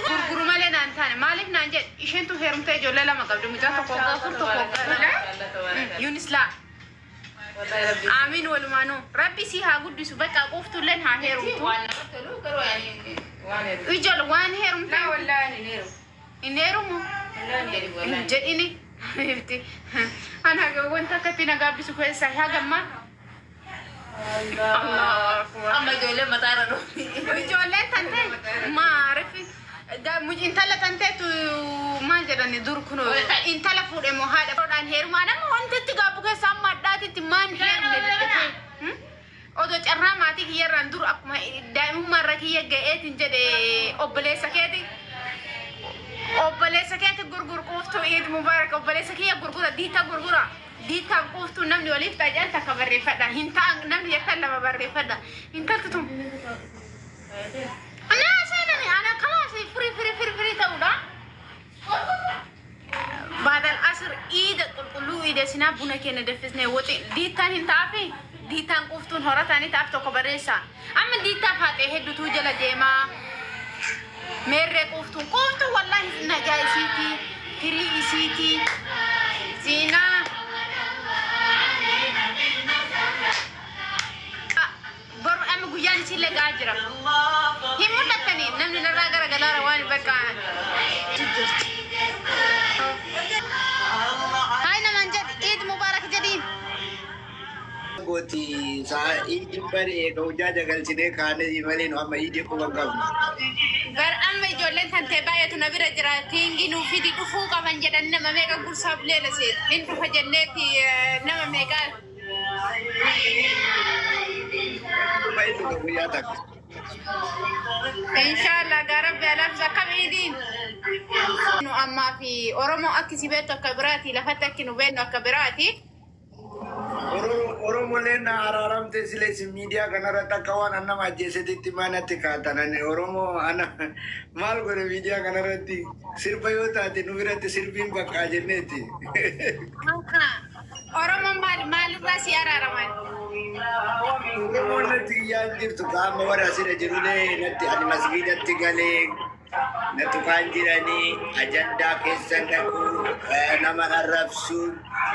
Gurguru malee naan taane maaliif naan jedhe isheentu heerumtee ijoollee lama qabdi mucaa tokko waggaa 4 tokko waggaa 2 Yunis laa. Aamiin walumaanuu rabbi sii haa guddisu bakka quuftulleen haa heerumtu. Ijol waan heerumtee hin heerumu hin jedhini. Ana wanta akkatti na gaabbisu keessaa hagammaa. Amma ijoolleen mataa irra dhufi. Ijoolleen tante maariif intala tanteetu maal jedhani dur kun intala fuudhe moo haadha fuudhaan heerumaa nama wanti itti gaabbu keessaa amma addaatitti maan heerumne jettee. Odoo carraa maatii kiyyarraan dur akkuma daa'imummaarra kiyya ga'eetiin jedhe obboleessa keeti. Obboleessa keeti gurgur quuftuu Iid Mubaarak obboleessa kiyya gurgura diitaa gurgura. Diitaan quuftuu namni waliif taa'an takka barreeffadha. Hin ta'an namni jettan lama barreeffadha. Intalti tun. Naa seenani ana kalaas firii firii firii firii ta'uudha. Baadal asir iida qulqulluu iida sinaa buna keenya danfisnee woxi diittaan hin ta'afi diittaan quuftuun horataanii ta'aaf tokko barreessa. Amma diittaaf haxee hedduutu jala deemaa. Meerree quuftuun quuftuun wallaahi nagaa isiiti firii isiiti siinaa. Boru amma guyyaan isiillee ga'aa jira. Hin mul'attanii namni narraa gara galaara waan bakka jirti. Hayi namaan jedhi Iid Mubaarak jedhiin. Gooti sa'a iidin bari eega hojaa jagalchinee kaanee malee nu amma iidii quba hin qabnu. Bar amma ijoolleen tantee baay'eetu na bira jira. Kiingi nuu fidi dhufuu qaban jedhan nama meeqa gursaa bulee lase. Hin dhufa jenneeti nama meeqa. Dhuma inni dhuga guyyaa takka. Inshallah gaa rabbi alaafis akkam iidiin. Nu ammaa fi Oromoo akki si beektu akka biraati lafatti akki nu beeknu akka biraati. Oromoleen na araaramte sile isin miidiyaa kanarratti akka waan an nama ajjeesetitti manatti kaatan ani Oromoo ana maal godhe miidiyaa kanarratti sirba yoo taate nu biratti sirbiin baqqaa jenneeti. Oromoon maal maalirraa si araaraman? Oromoon natti iyyaa hin jirtu qaama warra asirra jirulee natti ani masgiidatti galee na tuqaan jiranii ajandaa keessan dhaquu nama arrabsu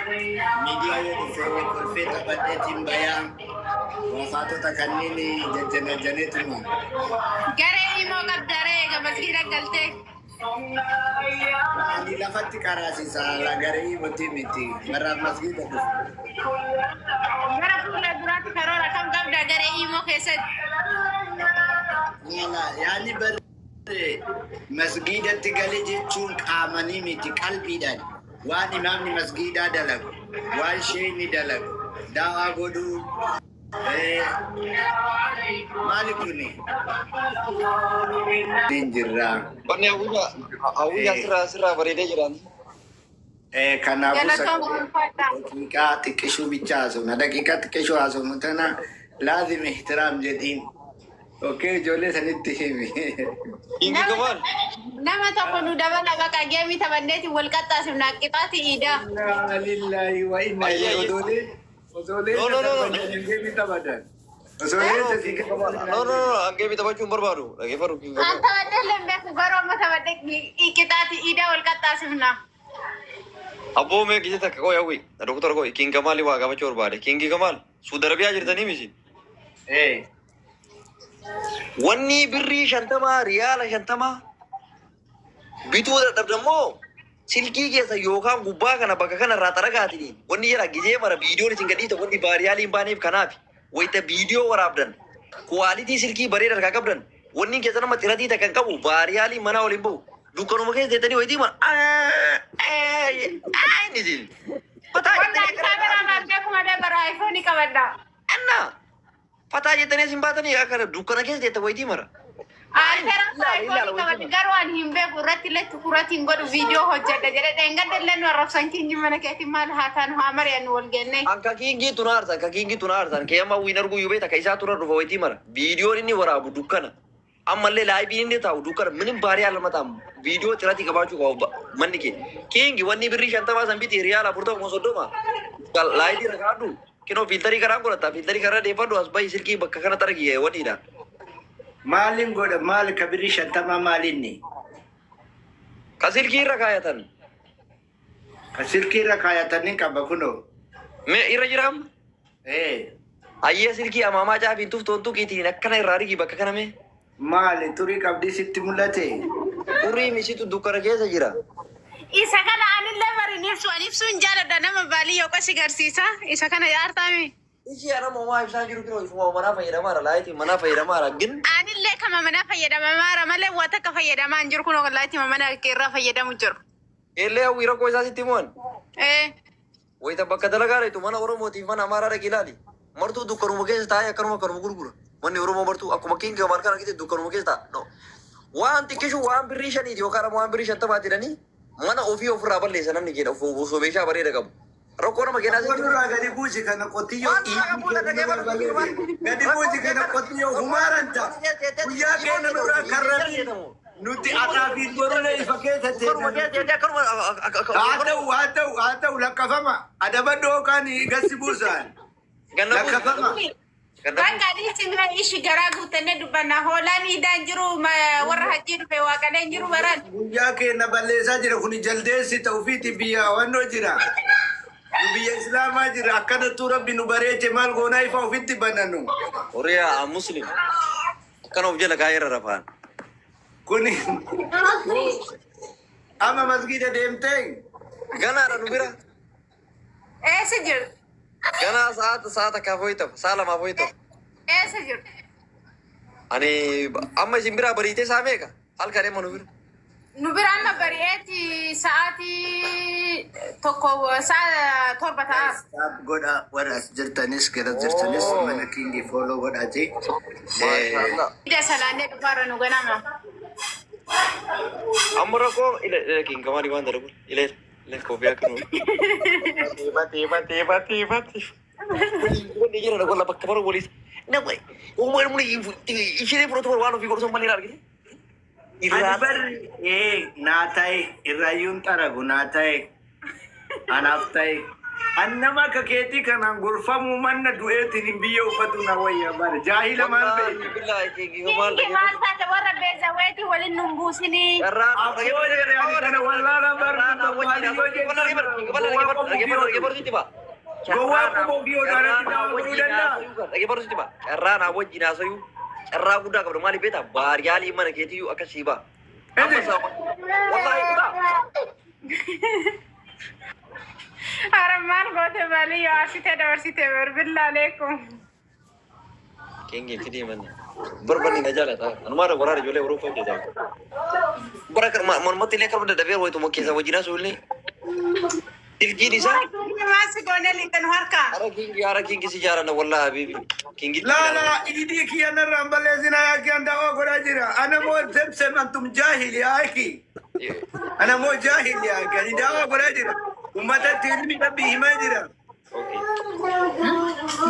miidiyaa yoo dhufe kolfee taphadheetiin bayaa wafaatota kanneen jajjanajaneetuma. Garee himoo qabdaree eega masgiida galtee. Ani lafatti qaraasisa garee himuti miti warraaf masgiida dhufu. Gara fuula duraatti karoora kam qabda garee himoo keessatti? Yaala yaani bar masgiidatti gale jechuun qaamanii miti qalbiidhaan waan imaamni masgiidaa dalagu waan sheeyni dalagu daawaa godhuu maali kuni hin jirra. Wanni hawwiyyaa hawwiyyaa sirraa sirraa bareedee jiraan. Kanaafuu Galatooma ulfaadhaa. daqiiqaa xiqqishuu bicha haasofna daqiiqaa xiqqishuu haasofnu tana laazim ihtiraam jedhiin. Okay, ijoollee sanitti himi. Kingi Kamaal. Nama tokko nu dabala baqa geemii taphanneeti wal qaxxaasifna qixaati iidaa. Inna lillahi wa inna ilaihi odoolee odoolee No, no, no, no. geemii taphatan. Osoolee sasii No, no, no, an geemii taphachuu hin barbaadu. Dhageeffadhu King An Kamaal. taphadhee illee hin beeku garuu amma taphadhee qixaati iidaa wal qaxxaasifna. Abboo mee gise takka qoy hawwi. Doktor qoy King Kamaal waa gaafachuu barbaade. King Kamaal Suudi Arabiyaa jirtanii miti. Wanni birrii 50 riyaala 50 bituu dadhabdammoo silkii keessa yookaan gubbaa kana bakka kana irraa xaragaatiin wanni jira gizee mara viidiyoon isin gadhiifta wanni baariyaaliin hin baaneef kanaaf wayita viidiyoo waraabdan quality silkii bareeda harkaa qabdan wanni keessa nama xiratii takka hin qabu baariyaaliin manaa waliin bahu dukkanuma keessa teettanii wayitii mara inni isin fataa Wallaahi jettanii akka kaameraa irraa beeku malee bara iPhone qabadha. anna fataa jettanii isin baatanii akka dukkana keessa teetta wayitii mara. Seera iPhone qabadha garuu ani hin beeku irratti illee tukuratiin godhu viidiyoo hojjedha jedhe dheengadda illee nu arrabsan kingi mana keetiin maal haa taanu haa mari'annu wal geennee. Anka kiingii tun aarsan, ka kiingii tun aarsan, kee amma wiin arguu yoo beekta, ka isaa tura dhufa wayitii mara. Viidiyoon inni waraabu dukkana. Ammallee laayiviin inni taa'u dukkana. Minim baariyaa lama ta'an viidiyoo xiratii qabaachuu qaba manni kee. Kiingi wanni birrii 50 san biti riyaala 40 30. Laayivii irra kaa'adhu. Kinoo fiiltarii karaan godhatta. Fiiltarii karaa deeffadhu as bahi silkii bakka kanatti argi waniidha. Maaliin godha maal ka birrii 50 maalinni? Ka silkii irra kaayatan. Ka silkii irra kaayatanii qaba kunoo. Mee irra jiraam? Ee. Hayyee silkii amaamaa caafiin tuftoon tuqiitiin akkana irraa rigi bakka kana mee. Maali turii qabdii sitti mul'ate? Xurii misitu dukkana keessa jira. Isa kana anillee bari ni ibsu ani ibsuun jaaladha nama baalii yoo qasi garsiisa isa kana yaartaami. Ishii ana moomaa ibsaa jiru kino ifuma manaa fayyadamaara laayitii manaa fayyadamaara gin. Anillee kama manaa fayyadamamaara malee waa takka fayyadamaa hin jiru kun laayitii mana irraa fayyadamu jiru. Illee hawwii rakkoo isaa sitti himuun. Ee. Wayita bakka dalagaa reetu mana Oromootiif mana Amaaraa dhaqi ilaali. Martuu dukkanuma keessa taa'ee akkanuma akkanuma gurgura. Manni Oromoo martuu akkuma kinga maal kana argite dukkanuma keessa taa'a. No. Waan xiqqishu waan birrii 5ti yookaan ammoo waan birrii 50 jedhanii mana ofii ofirraa balleessa namni keenya osoo meeshaa bareeda qabu. Rakkoo nama keenyaa sitti himu. Nurraa gadi buusi kana qotiyyoo Waan nurraa gadi buusa dhagee barbaadu. Gadi buusi kana qotiyyoo humaaranta. Guyyaa keenya nurraa karrabii nuti akaafiin borulee ifa keessa Akkanuma teenya. keessa jettee akkanuma Haa ta'u haa ta'u haa ta'u lakkafama. Adabadhu yookaan gasi buusaan. Ganna buusi. Lakkafama. Ganna buusi. Bakka adiitti ishi garaa guutannee dubbanna hoolaan iidaan jiru warra hajjii dhufe waaqalee hin jiru baran. Guyyaa keenya balleessaa jira kun jaldeessi ta'uufiiti biyya wannoo jira. Nu biyya Islaamaa jira akkanattuu rabbi nu bareeche maal goonaa ifa ofitti bananu. Horiyaa muslim. Akkana of jala kaa'ee irra rafaan. Kuni amma masgiida deemtee Ganaadha nu bira. Eessa jiru? Ganaa sa'aata sa'a takkaaf ho'i tafa sa'a lamaaf ho'i tafa. Eessa jiru? Ani amma isin biraa bariitee saa meeqa? Halkan deema nu bira. Nu bira amma bari'eeti sa'aatii 1 sa'a 7 ta'a. Stop godha warra as jirtanis gara jirtanis mana kingi follow godhaati. Maashaallah. Ida salaannee dhufaarra nu ganama. Amma rakkoo ila ila kinga maali waan dalagu ila ila kophee akka nu. Bati bati bati bati. Wanni jira gola bakka bara waliis. Nama uumama namni ishee fudhatu waan ofii godhu malee argite. Ani barri ee naa ta'e irraayyuun xaragu naa ta'e anaaf ta'e. Ani nama akka keetii kanaan gorfamuu manna du'eetiin hin biyya uffatu na wayya bara jaahila maal beekna. Billahi kinga maal Kingi maal taate warra beezaweeti waliin nun buusinii. Carraa naa wajjin haasayuu carraa guddaa qabdu maaliif beektaa baariyaalii mana keetiyyuu akkasii ba'a. Amma sababa wallaahi dhugaa. Harammaan goote baaliyyoo arsitee dabarsite billaa aleekum. Kingi fidii manni. Barbanni na jaalata. Anumaa waraana ijoollee Awurooppaa hojjetaa. Bara kan mormatti illee akkuma dadhabee wayituma keessa wajjin haasa'u illee. Silkiin isaa. Maasi goone liixan harkaa. Hara kingi hara kingi si jaalanna wallaahi habiibi. Kingi. Laa laa idii kiyya narraan balleessinaa yaa kiyyan da'oo godhaa jira. Ana moo zemsem antum jaahili yaa akhi. Ana moo jaahili yaa akhi. Ani da'oo godhaa jira. Uummatatti ilmi rabbi himaa jira. Okay.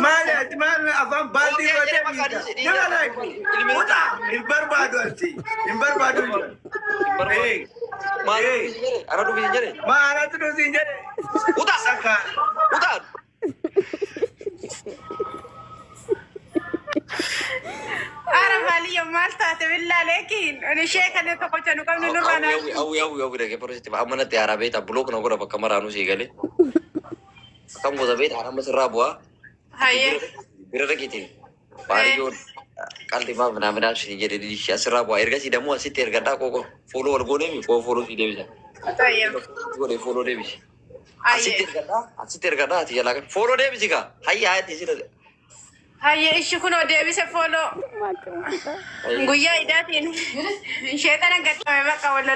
Maali ati maal afaan baaldii godhee miidha. Jala laaki. Muta hin barbaadu ati. Hin barbaadu jira. Ee. Maal dhufi jedhe? Ana dhufi jedhe? Maa anatti dhufi jedhe. Uta! Akka. Uta! Ara baaliyyoo maal taate billaa aleekiin. Ishee kana tokkocha nu qabnu nurraa naa. Hawwi hawwi hawwi dhagee barreessite amma natti haaraa beektaa bulook na godha bakka maraanuu sii galee. Akkam gosa beektaa amma sirraa bu'aa. Hayyee. Bira dhaqite baay'oon qalli maa minaa minaa si jedhe ishee asirraa bu'aa ergasii dammoo asitti ergadhaa qoqo fooloo wal goonee koo fooloo sii deebisa. Tayyee. Godhe fooloo deebisi. Asitti Hayyee. ergadhaa asitti ergadhaa ati jalaa kan fooloo deebisi kaa hayya hayya si Hayyee ishi kunoo deebise fooloo. Guyyaa idaatiin sheexana gadhame bakka wal